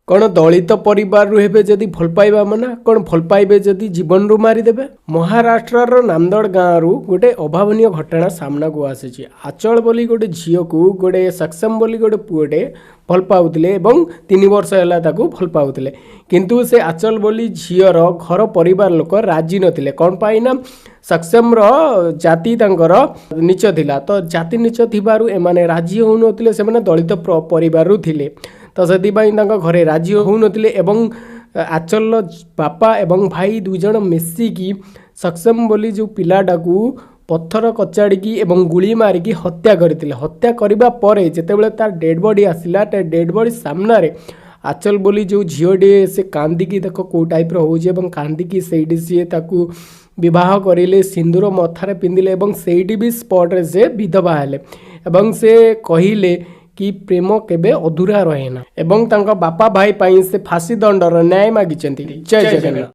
କ'ଣ ଦଳିତ ପରିବାରରୁ ହେବେ ଯଦି ଭଲ ପାଇବା ମନା? କ'ଣ ଭଲ ପାଇବେ ଯଦି ଜୀବନରୁ ମାରିଦେବେ? ମହାରାଷ୍ଟ୍ରର ନାନ୍ଦଡ଼ ଗାଁରୁ ଗୋଟେ ଅଭାବନୀୟ ଘଟଣା ସାମ୍ନାକୁ ଆସିଛି। ଆଚଳ ବୋଲି ଗୋଟେ ଝିଅକୁ ଗୋଟେ ସକ୍ଷମ ବୋଲି ଗୋଟେ ପୁଅଟେ ଭଲ ପାଉଥିଲେ ଏବଂ 3 ବର୍ଷ ହେଲା ତାକୁ ଭଲ ପାଉଥିଲେ। କିନ୍ତୁ ସେ ଆଚଲ ବୋଲି ଝିଅର ଘର ପରିବାର ଲୋକ ରାଜି ନଥିଲେ। କ'ଣ ପାଇଁ ନା ସକ୍ଷମର ଜାତି ତାଙ୍କର ନୀଚ ଥିଲା। ତ ଜାତି ନୀଚ ଥିବାରୁ ଏମାନେ ରାଜି ହେଉନଥିଲେ। ସେମାନେ ଦଳିତ ପରିବାରରୁ ଥିଲେ, ତ ସେଥିପାଇଁ ତାଙ୍କ ଘରେ ରାଜି ହେଉନଥିଲେ। ଏବଂ ଆଚଲର ବାପା ଏବଂ ଭାଇ 2 ଜଣ ମିଶିକି ସକ୍ଷମ ବୋଲି ଯେଉଁ ପିଲାଟାକୁ ପଥର କଚାଡ଼ିକି ଏବଂ ଗୁଳି ମାରିକି ହତ୍ୟା କରିଥିଲେ। ହତ୍ୟା କରିବା ପରେ ଯେତେବେଳେ ତାର ଡେଡ଼୍ ବଡ଼ି ଆସିଲା, ତା ଡେଡ଼୍ ବଡ଼ି ସାମ୍ନାରେ ଆଚଲ ବୋଲି ଯେଉଁ ଝିଅଟିଏ, ସେ କାନ୍ଦିକି, ଦେଖ କେଉଁ ଟାଇପ୍ର ହେଉଛି, ଏବଂ କାନ୍ଦିକି ସେଇଠି ସିଏ ତାକୁ ବିବାହ କରିଲେ, ସିନ୍ଦୁର ମଥାରେ ପିନ୍ଧିଲେ ଏବଂ ସେଇଠି ବି ସ୍ପଟ୍ରେ ସେ ବିଧବା ହେଲେ। ଏବଂ ସେ କହିଲେ କି ପ୍ରେମ କେବେ ଅଧୁରା ରହେ ନା। ଏବଂ ତାଙ୍କ ବାପା ଭାଇ ପାଇଁ ସେ ଫାଶୀ ଦଣ୍ଡର ନ୍ୟାୟ ମାଗିଛନ୍ତି। ଜୟ ଜଗନ୍ନାଥ।